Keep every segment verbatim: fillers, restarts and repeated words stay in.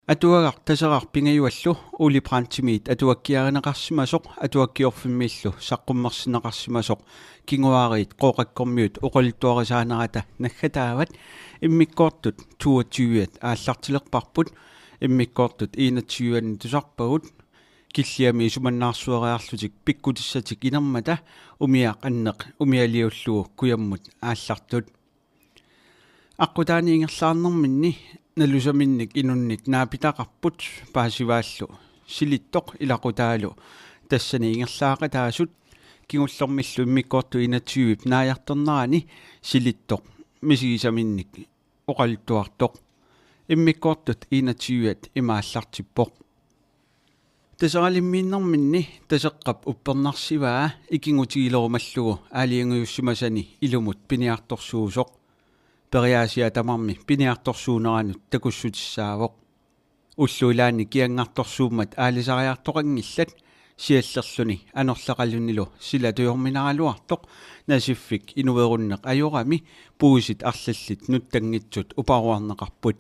Atuagaq Taseraq pingajuallu Ole Brandtimit atuakkiarineqarsimasoq Atuakkiorfimmiillu saqqummersinneqarsimasoq kinguaariit Qooqakkormiut oqaluttuarisaanerata naggataavat. Immikkoortut toogtyve aallartilerparput, immikkoortut enogtyve tusarpagut. Killiami isumannaarsueriarlutik pikkutissatik inermata umiaq anneq umialiullugu kujammut aallartut. Aqqutaani ingerlaarnerminni nalusaminnik inunnit naapitaqarput paasivaallu Silittoq ilaqutaalu tassani ingerlaaqataasut. Kingullermillu immikkoortut enogtyve naajartornerani Silittoq misigisaminnik oqaluttuartoq. Immikkoortut enogtyve ima aallartippoq. Taseralimmiinnerminni Taseqqap uppernarsivaa ikigutigilerumallugu aalajangiussimasani ilumut piniartorsuusoq. Periaasia tamarmi piniartorsuuneranut takussutissaavoq. Ullut ilaanni kiganngartorsuummat aalisariartoqanngillat, siallerluni anorleqalunilu sila tujorminaraluartoq Nasiffik inuerunneq ajorami puisit arlallit nuttanngitsut uparuarneqarput.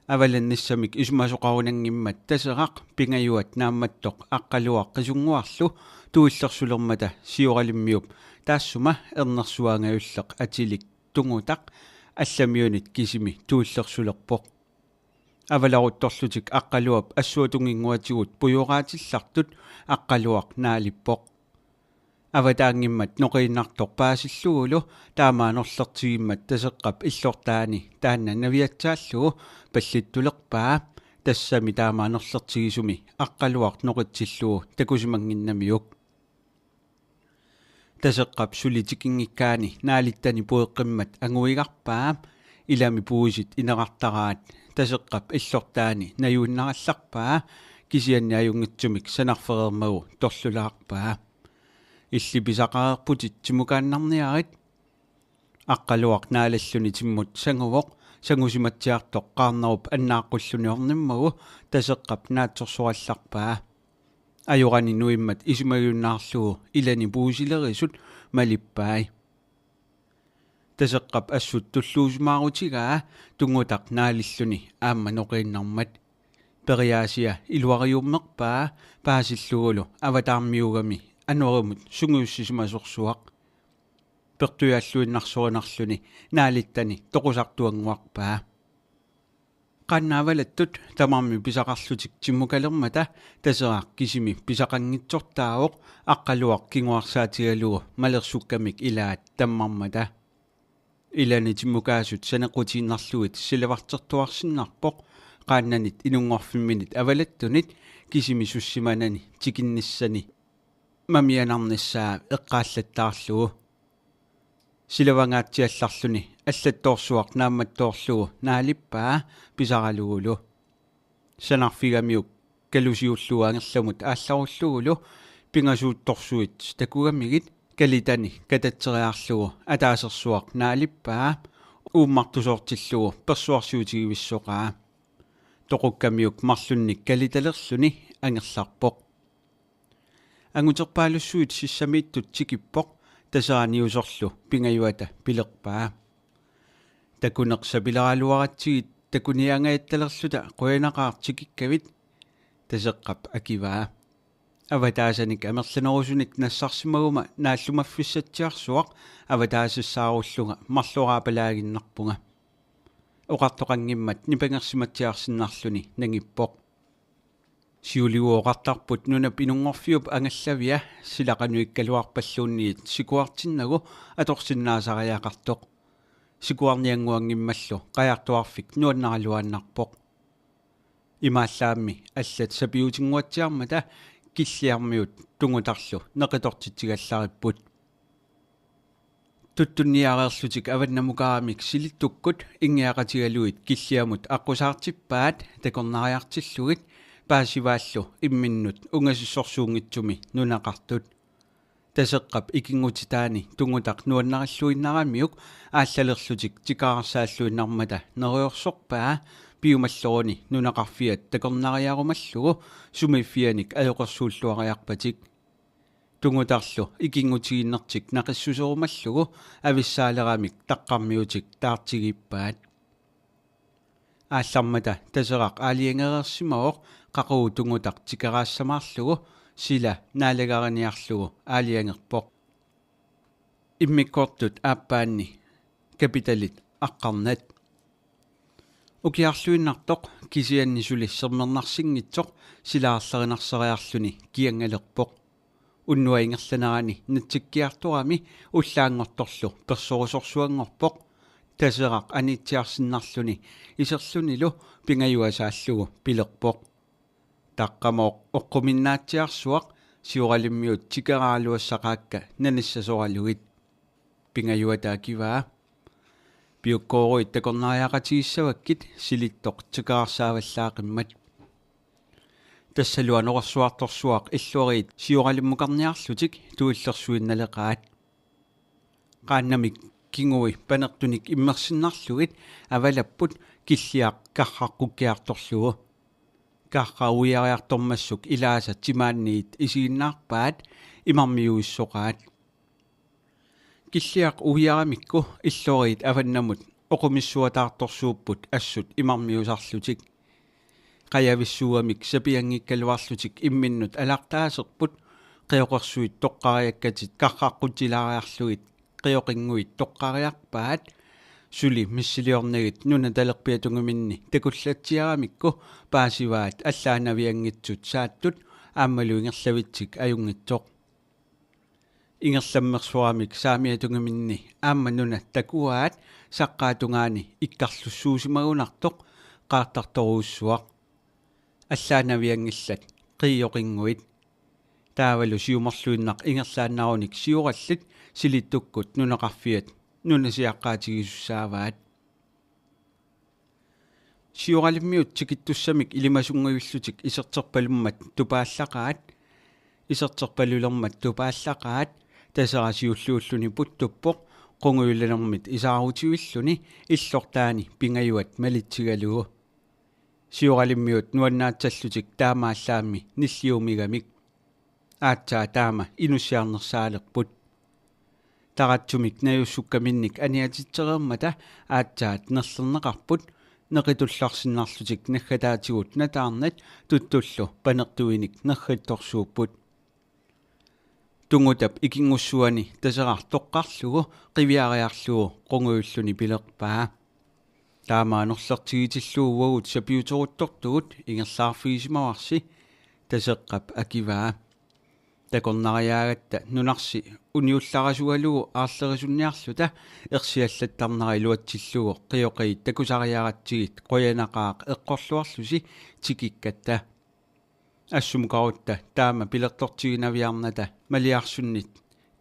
Avalannissamik isumasoqarunanngimmat Taseraq pingajuat Naammattoq Aqqaluaq Qisunnguarlu tuillersulermata Sioralimmiup taassuma ernersuaangajulleq atilik Tungutaq allamiunit kisimi tuillersulerpoq. Avalaruttorlutik Aqqaluap assuatunginnguatigut pujoqaatillartut Aqqaluaq naalippoq. Avataanngimmat noqiinnartoq paasillugulu taama anorlertigimmat Taseqqap illortaani taanna naviatsaallugu pallittulerpaa. Tassami taama anorlertigisumi Aqqaluaq noqitsillugu takusimannginnamiuk. Taseqqap suli tikinngikkaani naalittani pueqqimmat anguigarpaa. Ilami puisit ineqartaraat Taseqqap illortaani najuinnarallarpaa, kisianni ajunngitsumik sanarfereermagu torlulaarpaa: Illit pisaqareerputit timukaannarniarit. Aqqaluaq naalalluni timmut sanguvoq, sangusimatsiartoq qaarnerup annaaqqulluni ornimmagu Taseqqap naatsorsorallarpaa. Ajorani nuimmat isumagiunnaarlugu ilani puisilerisut malippai. Taseqqap assut tulluusimaarutigaa Tungutaq naalilluni aamma noqiinnarmat. Periaasia iluariummerpaa paasillugulu avataarmiugami anorimut sungiussisimasorsuaq. Pertuiaalluinnarsorinarluni naalittani toqusartuannguarpaa. Qaannat avalattut tamarmik pisaqarlutik timmukalermata Taseraq kisimi pisaqanngitsortaavoq Aqqaluaq kinguarsaatigalugu malersukkamik ilaat tammarmata. Ilani timmukaasut saneqqutiinnarlugit silavartertuarsinnarpoq, qaannanit inunngorfimminit avalattunit kisimi sussimanani tikinnissani mamianarnissaa eqqaallattaarlugu. Silavangaatsiallarluni allattoorsuaq naammattoorlugu naalippaa pisaralugulu. Sanarfigamiuk kalusiullugu angerlamut aallarullugulu pingasuuttorsuit takugamigit kalitani katatseriarlugu ataasersuaq naalippaa uummartusoortillugu persuarsiutigivissoqaa. Toqukkamiuk marlunnik kalitalerluni angerlarpoq. Anguterpaalussuit sissamiittut tikippoq, Taseraq niusorlu pingajuata pilerpaa: Takuneq sapileraluaratsigit takuniaangajattalerluta qujanaqaaq tikikkavit. Taseqqap akivaa: Avataasanik amerlanerusunik nassarsimaguma naallumaffissatsiarsuaq avataasiassaarullunga marloraapalaaginnarpunga. Oqartoqanngimmat nipangersimatsiarsinnarluni nangippoq. Siulivut oqartarput nunap inunngorfiup angallavia sila qanoq ikkaluarpalluunniit sikuartinnagu atorsinnaasariaqartoq. Sikuarniannguanngimmallu qajartuarfik nuannaraluaannarpoq. Imaallaammi allat sapiutinnguatsiarmata Killiarmiut Tungutarlu neqitortitsigallaripput. Tuttunniareerlutik avannamukaramik Silittukkut inngiaqatigalugit Killiamut aqqusaartippaat takornariartillugit, paasivaallu imminnut ungasissorsuunngitsumi nunaqartut. Taseqqap ikinngutitaani Tungutaq nuannarilluinnaramiuk aallalerlutik tikaarsaalluinnarmata neriorsorpaa piumalleruni nunaqarfiat takornariarumallugu sumiiffianik ajoqersuulluariarpatik. Tungutarlu ikinngutigiinnertik naqissuserumallugu avissaaleramik taqqarmiutik taartigiippaat. Aallarmata Taseraq aalajangereersimavoq, qaqugu Tungutaq tikeraassamaarlugu sila naalagariniarlugu aalajangerpoq. Immikkoortut aappaanni kapitalit aqqarnat. Ukiarluinnartoq kisianni suli sermernarsinngitsoq silaarlerinarsereerluni kiangalerpoq. Unnuap ingerlanerani natsikkiartorami ullaanngortorlu persorusorsuanngorpoq. Taseraq anitsiarsinnarluni iserlunilu Pingajuat saallugu pilerpoq: Taqqamooq oqquminnaatsiarsuaq, Sioralimmiut tikeraaluassaqaakka nanissasoralugit. Pingajuata akivaa: Piukkooruit takornariaqatigissavakkit Silittoq tikeraarsaavallaaqimmat. Tassalu anorersuartorsuaq illoriit Sioralimmukarniarlutik tuillersuinnaleqaat. Qaannamik kingui panertunik immersinnarlugit avalapput Killiaq karraqqukkiartorlugu. Karraq uiariartormassuk ilaasa timaanniit isiginnaarpaat, imarmiuissoqaat. Killiaq uiaramikku illoriit avannamut oqumissuataartorsuupput assut imarmiusarlutik. Qajavissuugamik sapianngikkaluarlutik imminnut alartaaserput, qioqersuit toqqariakkatit karraqqutilaariarlugit qioqinnguit toqqariarpaat. Suli missiliornagit nuna talerpiatungiminni takullatsiaramikku paasivaat allaanavianngitsut saattut aammalu ingerlavitsik ajunngitsoq. Ingerlammersuaramik saamiatungiminni aamma nuna takuaat saqqaatungaani ikkarlussuusimagunartoq qaartartorujussuaq. Allaanavianngillat qioqinnguit. Taavalu siumorluinnaq ingerlaannarunik siorallit Silittukkut nunaqarfiat nunasiaqqaatigisussaavaat. Sioralimmiut tikittussamik ilimasunnguillutik iserterpalummat tupaallaqaat. Iserterpalulermat tupaallaqaat. Taseraq siulliulluni puttuppoq qungujulanermit isaarutivilluni illortaani Pingajuat malitsigalugu. Sioralimmiut nuannaatsallutik taamaallaammi nilliumigamik. Aatsaat taama inussiarnersaalerput. Taratsumik najussukkaminnik aniatitsereermata aatsaat nerlerneqarput, neqitullarsinnarlutik naggataatigut nataarnat tuttullu panertuinik nerrittorsuupput. Tungutap ikinngussuani Taseraq toqqarlugu qiviariarlugu qungujulluni pilerpaa: Taama anorlertigitillugu uagut sapiuteruttortugut, ingerlaarfigisimavarsi. Taseqqap akivaa: Takornariaagatta nunarsi uniullarasugalugu aarlerisunniarluta ersiallattarnera iluatsillugu qioqiit takusariaratsigit qujanaqaaq eqqorluarlusi tikikkatta. Assumukarutta taama pilertortiginaviarnata maliarsunnit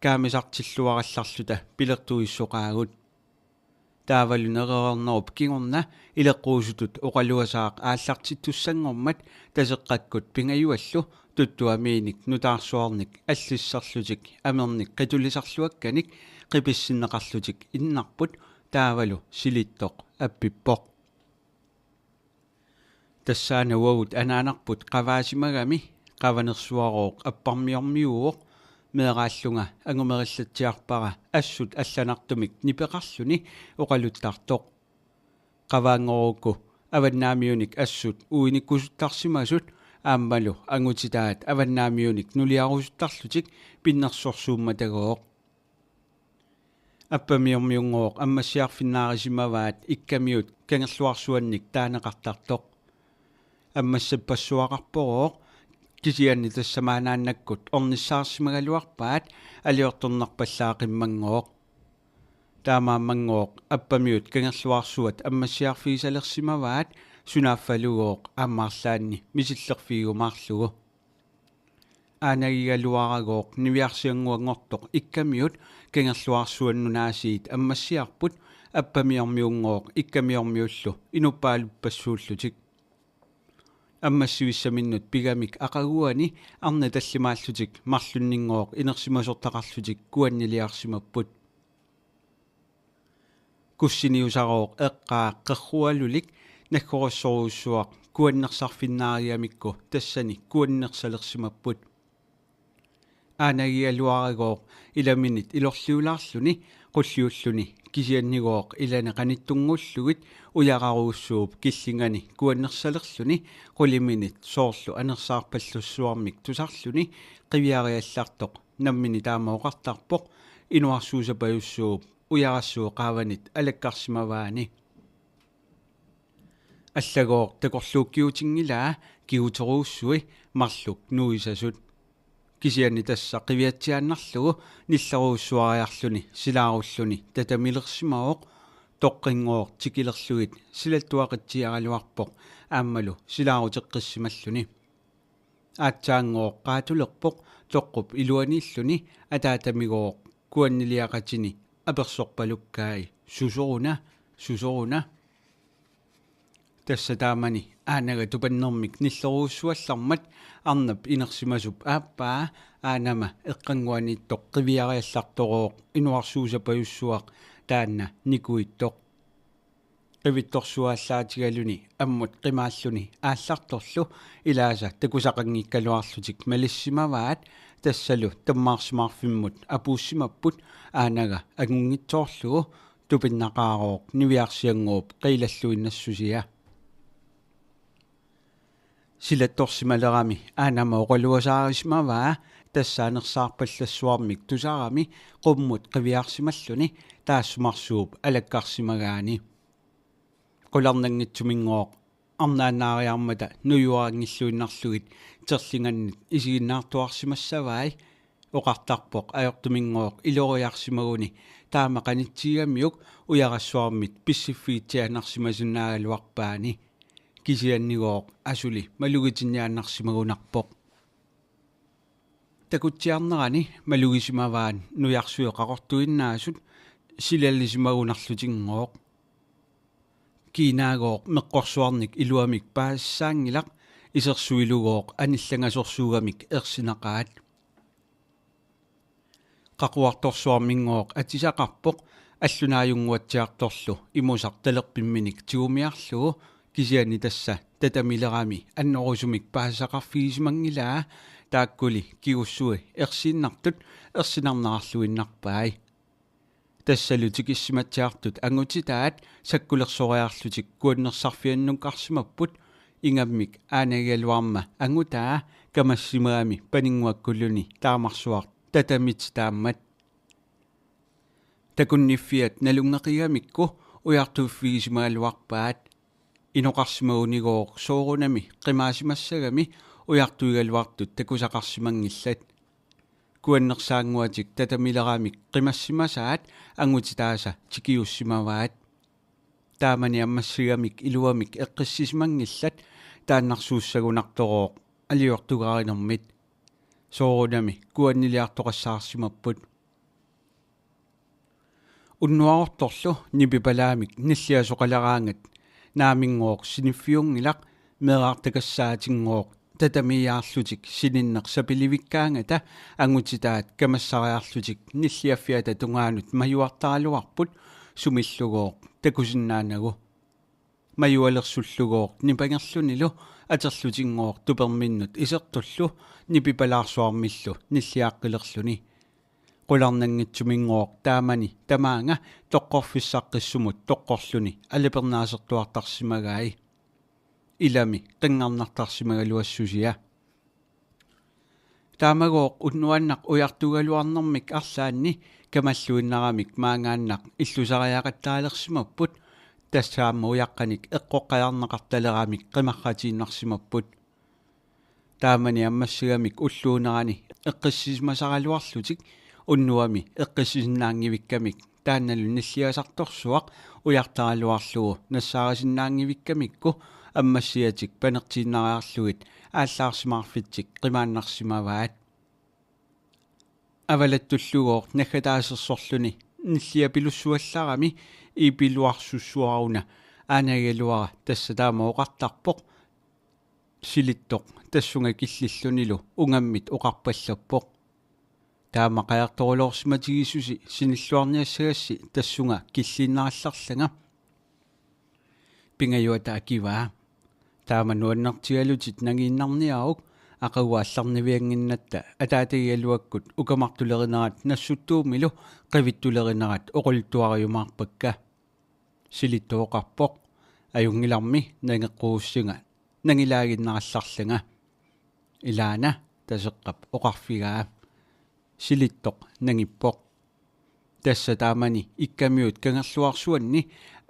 kaamisartilluarallarluta pilertuissoqaagut. Taavalu nerereernerup kingorna ileqquusutut oqaluasaaq aallartittussanngormat Taseqqakkut Pingajuallu tuttuamiinik nutaarsuarnik allisserlutik amernik qitulisarluakkanik qipissinneqarlutik innarput, taavalu Silittoq appippoq: Tassaana uagut anaanarput qavaasimagami. Qavanersuarooq apparmiormiuuvoq. Meeraallunga angumerillatsiarpara assut allanartumik nipeqarluni oqaluttartoq. Qavaanngorukku avannaamiunik assut uinikkusuttarsimasut aammalu angutitaat avannaamiunik nuliarusuttarlutik pinnersorsuummatagooq. Appamiormiunngooq ammassiarfinnaarisimavaat Ikkamiut kangerluarsuannik taaneqartartoq. Ammassappassuaqarporooq, kisianni tassamaanaannakkut ornissaarsimagaluarpaat aliortornarpallaaqimmanngooq. Taamaammanngooq Appamiut kangerluarsuat ammassiarfigisalersimavaat, sunaaffalugooq aamma arlaanni misillerfigiumaarlugu. Aanagigaluaragooq niviarsiannguanngortoq Ikkamiut kangerluarsuannut aasiit ammassiarput, Appamiormiunngooq Ikkamiormiullu inuppaaluppassuullutik. Ammassivissaminnut pigamik aqaguani arnat tallimaallutik marlunninngooq inersimasortaqarlutik kuanniliarsimapput. Kussiniusarooq eqqaa qerrualulik naggorissorujussuaq kuannersarfinnaarigamikku tassani kuannersalersimapput. Aanagigaluaragooq ilaminit ilorliulaarluni Qulliulluni kisiannigooq ilani qanittunnguullugit ujararujussuup killingani kuannersalerluni quliminit soorlu anersaarpallassuarmik tusarluni qiviariallartoq nammini taama oqartarpoq inuarsuussapajussuup ujarassuup qaavanit alakkarsimavaani. Allagooq takorluukkiutinngilaa kiguterujussui marluk nuisasut. Kisianni tassa qiviatsiaannarlugu nillerujussuariarluni silaarulluni tatamilersimavoq, toqqinngooq tikilerlugit silattuaqitsiaraluarpoq aammalu silaaruteqqissimalluni. Aatsaanngooq qaatulerpoq toqqup iluaniilluni, ataatamigooq kuanniliaqatini apersorpalukkai: Susoruna, susoruna? Tassa taamani aanaga tupannermik nillerujussuallarmat arnap inersimasup aappaa aanama eqqannguaniittoq qiviariallartorooq inuarsuussapajussuaq taanna nikuittoq. Qivittorsuallaatigaluni ammut qimaalluni aallartorlu ilaasa takusaqanngikkaluarlutik malissimavaat, tassalu tammaarsimaarfimmut apuussimapput aanaga angunngitsoorlugu, tupinnaqaarooq niviarsiannguup qiilalluinnassusia. Silattorsimalerami aanama oqaluasaarisimavaa, tassa anersaarpallassuarmik tusarami qummut qiviarsimalluni taassumarsuup alakkarsimagaani. Qularnanngitsuminngooq arnaannaariarmata nujuarinngilluinnarlugit terlingannit isiginnaartuarsimassavai. Oqartarpoq ajortuminngooq iloriarsimaguni taama qanitsigigamiuk ujarassuarmit pissiffigitsiaannarsimasinnaagaluarpaani. Kisiannigooq asuli malugitinniaannarsimagunarpoq. Takutsiarnerani malugisimavaat nujarsui qaqortuinnaasut silalisimagunarlutinngooq. Kiinaagooq meqqorsuarnik iluamik paasissaanngilaq, isersuilugooq anillangasorsuugamik ersinaqaat. Qaquartorsuarminngooq atisaqarpoq allunaajunnguatsiartorlu imusaq talerpimminik tigumiarlugu, kisianni tassa tatamilerami annerusumik paasisaqarfigisimanngilaa, taakkuli kigussui ersiinnartut ersinarnerarluinnarpai. Tassalu tikissimatsiartut angutitaat sakkulersoriarlutik kuannersarfiannukkarsimapput, ingammik aanagigaluarma angutaa kamassimagami paninnguakkuluni taamarsuaq tatamit taammat. Takunniffiat nalunngeqigamikku ujartuiffigisimagaluarpaat. Inoqarsimagunigooq soorunami qimaasimassagami ujartuigaluartut takusaqarsimanngillat. Kuannersaannguatik tatamileramik qimassimasaat angutitaasa tikiussimavaat. Taamani ammassigamik iluamik eqqissisimanngillat, taannarsuussagunartorooq aliortugarinermit. Soorunami kuanniliartoqassaarsimapput. Unnuarortorlu nipipalaamik nilliasoqaleraangat naaminngooq siniffiunngilaq, meerartakassaatinngooq tatamiiaarlutik sininneq sapilivikkaangata angutitaat kamassariarlutik nilliaffiata tungaanut majuartaraluarput sumillugooq takusinnaanagu. Majualersullugooq nipangerlunilu aterlutinngooq tuperminnut isertullu nipipalaarsuarmillu nilliaqqilerluni. Qularnanngitsuminngooq taamani tamaanga toqqorfissaqqissumut toqqorluni alapernaasertuartarsimagai. Ilami qinngarnartarsimagaluassusia. Taamagooq unnuannaq ujartugaluarnermik arlaanni kamalluinnaramik maangaannaq illusariaqattaalersimapput, tassaamma ujaqqanik eqqoqqajarneqartaleramik qimarratiinnarsimapput. Taamani ammassigamik ulluunerani eqqissisimasaraluarlutik unnuami eqqissisinnaanngivikkamik, taannalu nilliasartorsuaq ujartaraluarlugu nassaarisinnaanngivikkamikku ammassiatik panertiinnariarlugit aallaarsimaarfitsik qimaannarsimavaat. Avalattulluugooq naggataasersorluni nilliapilussuallarami: Iipiluarsussuaruna aanagigaluara, tassa taama oqartarpoq. Silittoq tassunga killillunilu ungammit oqarpallappoq: Taama qajartoruloorsimatigisusi sinilluarniassagassi tassunga killiinnarallarlanga. Pingajuata akivaa: Taama nuannertigalutit nangiinnarniaruk, Aqaguallarniviannginnatta ataatagigaluakkut ukamartulerinerat nassuttuumilu qivittulerinerat oqaluttuariumaarpakka. Silittoq oqarpoq: Ajunngilarmi nangeqqugussinga, nangilaaginnarallarlanga. Ilaana, Taseqqap oqarfigaa. Silittoq nangippoq. Tassa taamani Ikkamiut Kangerluarsuanni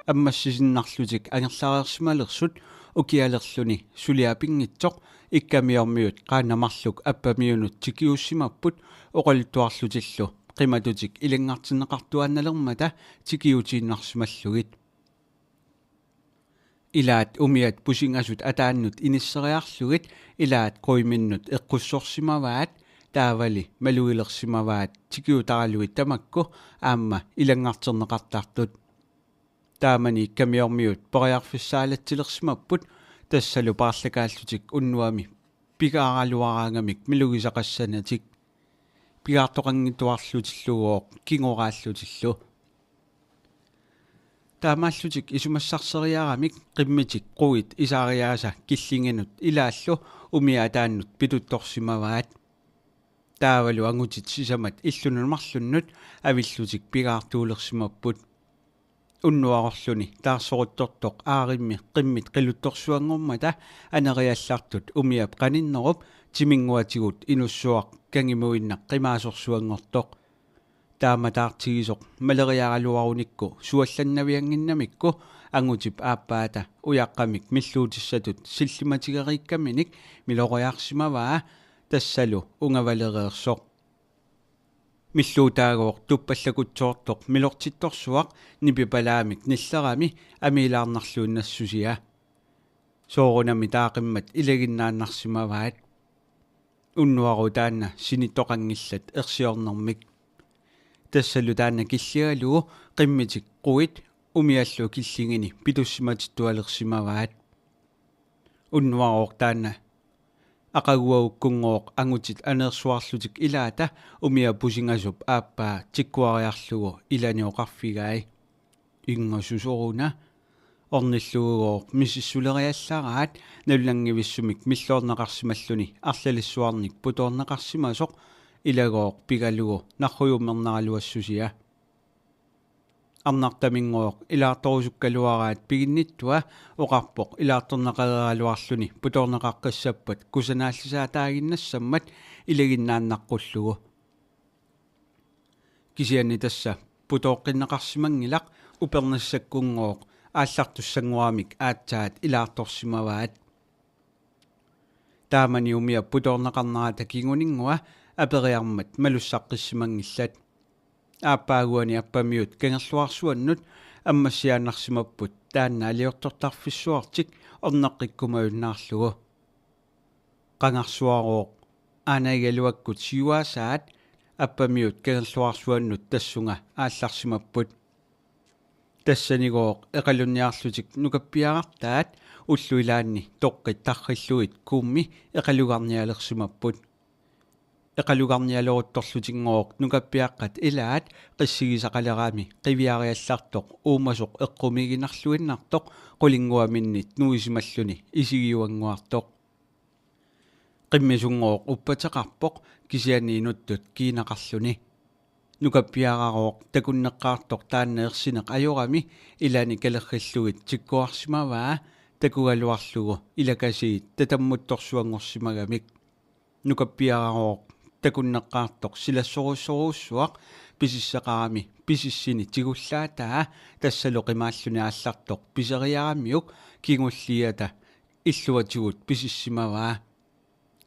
ammassisinnarlutik angerlareersimalersut ukialerluni suli apinngitsoq Ikkamiormiut qaannat marluk Appamiunut tikiuussimapput oqaluttuarlutillu qimatutik ilanngartinneqartuaannalermata tikiutiinnarsimallugit. Ilaat umiat pusingasut ataannut inisseriarlugit ilaat quiminnut eqqussorsimavaat, taavali malugilersimavaat tikiutaraluit tamakku aamma ilanngarterneqartartut. Taamani Ikkamiormiut periarfissaalatsilersimapput, tassalu paarlakaallutik unnuami pigaaraluaraangamik malugisaqassanatik. Pigaartoqanngitsuarlutillugooq kingoraallutillu. Taamaallutik isumassarseriaramik qimmitik quit isaariaasa killinginut ilaallu umiat ataannut pituttorsimavaat. Taavalu angutit sisamat illunut marlunnut avillutik pigaartuulersimapput. Unnuarorluni taarsoruttortoq aarimmi qimmit qiluttorsuanngormata aneriallartut umiap qaninnerup timinnguatigut inussuaq kangimuinnaq qimaasorsuanngortoq. Taamataartigisoq maleriaraluarunikku suallannaviannginnamikku angutip aappaata ujaqqamik milluutissatut sillimatigeriikkaminik miloriarsimavaa, tassalu ungavalereersoq. Milluutaagooq tuppallakutsoortoq milortittorsuaq nipipalaamik nillerami amiilaarnarluinnassusia. Soorunami taaqimmat ilaginnaannarsimavaat. Unnuaru taanna sinittoqanngillat ersiornermik. Tassalu taanna killigalugu qimmitik quit umiallu killingini pitussimatittualersimavaat. Unnuarooq taanna aqaguagukkunngooq angutit aneersuarlutik ilaata umiap pusingasup aappaa tikkuariarlugu ilani oqarfigai: Inngasusoruna. Ornillugugooq misissuleriallaraat nalunanngivissumik milloorneqarsimalluni arlalissuarnik putoorneqarsimasoq, ilagooq pigalugu narrujummernaraluassusia. Arnartaminngooq ilaartorusukkaluaraat piginnittua oqarpoq ilaartorneqareeraluarluni putoorneqaqqissappat kusanaallisaataaginnassammat ilaginnaannaqqullugu. Kisianni tassa putooqqinneqarsimanngilaq, upernassakkunngooq aallartussanngoramik aatsaat ilaartorsimavaat. Taamani umiap putoorneqarnerata kinguninngua aperiarmat malussaqqissimanngillat. Aappaaguani Appamiut Kangerluarsuannut ammassiaannarsimapput taanna aliortortarfissuartik orneqqikkumajunnaarlugu. Qangarsuarooq aanagigaluakkut siuaasaat Appamiut Kangerluarsuannut tassunga aallarsimapput. Tassanigooq eqalunniarlutik nukappiarartaat ullut ilaanni toqqit tarrillugit kuummi eqalugarnialersimapput. Eqalugarnialeruttorlutinngooq nukappiaqqat ilaat qissigisaqalerami qiviariallartoq uumasoq eqqumiiginarluinnartoq qulinnguaminnit nuisimalluni isigiuannguartoq. Qimmisunngooq uppateqarpoq kisianni inuttut kiinaqarluni. Nukappiararooq takunneqqaartoq taanna ersineq ajorami ilani kalerrillugit tikkuarsimavaa takugaluarlugu ilakasiit tatammuttorsuanngorsimagamik. Nukappiararooq takunneqqaartoq silassorujussuaq pisisseqarami pisissini tigullaataa, tassalu qimaalluni aallartoq piseriaramiuk kingulliata illuatigut pisissimavaa.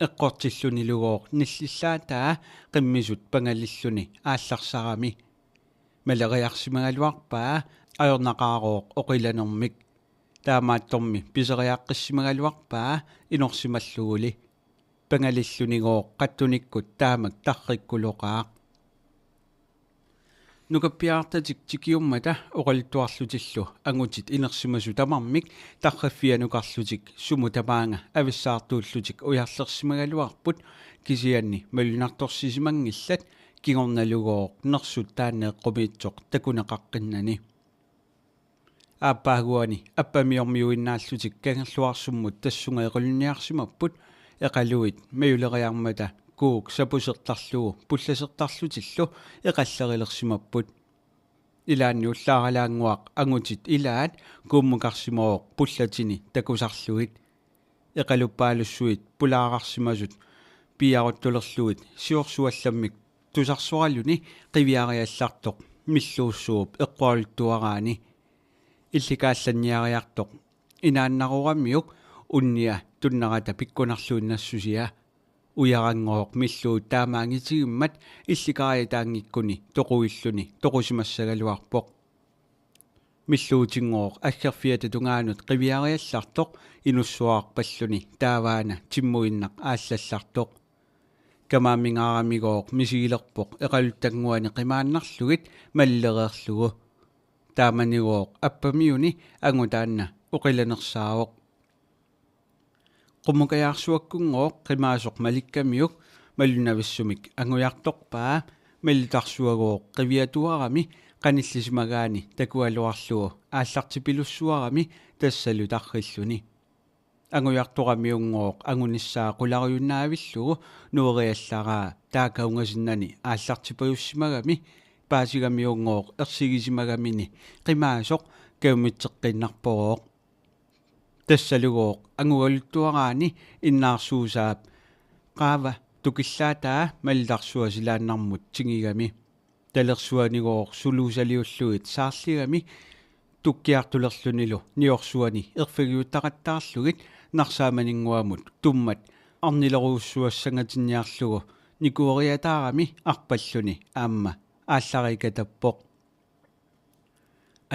Eqqortillunilugooq nillillaataa qimmisut pangalilluni aallarsarami. Maleriarsimagaluarpaa, ajornaqaarooq oqilanermik. Taamaattormi piseriaqqissimagaluarpaa inorsimalluguli. Pangalillunigooq qattunikkut taamak tarrikkuloqaaq. Nukappiarartatik tikiummata oqaluttuarlutillu angutit inersimasut tamarmik tarriffianukarlutik sumut tamaanga avissaartuullutik ujarlersimagaluarput, kisianni malunnartorsisimanngillat, kingornalugooq nersut taanna eqqumiitsoq takuneqaqqinnani. Aappaaguani Appamiormiuinnaallutik Kangerluarsummut tassunga eqalunniarsimapput, Eqaluit majuleriarmata kuuk sapusertarlugu pullasertarlutillu eqallerilersimapput. Ilaanni ullaaralaannguaq angutit ilaat kuummukarsimavoq pullatini takusarlugit. Eqaluppaalussuit pulaararsimasut piiaruttulerlugit siorsuallammik tusarsoraluni qiviariallartoq Milluussuup eqqualuttuaraani. Illikaallanniariartoq inaannaroramiuk unnia tunnerata pikkunarluinnassusia. Ujaranngooq Milluut taama angitigimmat illikariataanngikkuni toquilluni toqusimassagaluarpoq. Milluutinngooq aggerfiata tungaanut qiviariallartoq inussuarpalluni taavaana timmuinnaq aallallartoq. Kamaamingaaramigooq misigilerpoq eqaluttannguani qimaannarlugit mallereerlugu. Taamanigooq appamiuni angu taanna oqilanersaavoq. Qummukajaarsuakkunngooq qimaasoq malikkamiuk malunavissumik angujartorpaa, Mallitarsuagooq qiviatuarami qanillisimagaani takugaluarlugu aallartipilussuarami tassalu tarrilluni. Angujartoramiunngooq angunissaa qularujunnavillugu nueriallaraa taaka ungasinnani aallartipajussimagami. Paasigamiunngooq ersigisimagamini qimaasoq kajumitseqqiinnarporooq. Tassalugooq angugaluttuaraani innaarsuusaap qaava tukillaataa Mallitarsuaq silaannarmut tingigami. Talersuanigooq suluusaliullugit saarligami tukkiartulerlunilu niorsuani erfigiuttaqattaarlugit Narsaamaninnguamut tummat arnilerujussuassangatinniarlugu nikueriataarami arpalluni aamma aallarikatappoq.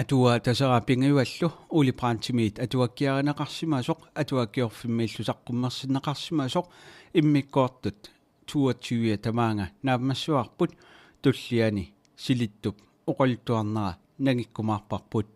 Atuagaq Taseraq pingajuallu Ole Brandtimit atuakkiarineqarsimasoq Atuakkiorfimmiillu saqqummersinneqarsimasoq immikkoortut toogtyve tamaanga naammassivarput, tulliani Silittup oqaluttuarnera nangikkumaarparput.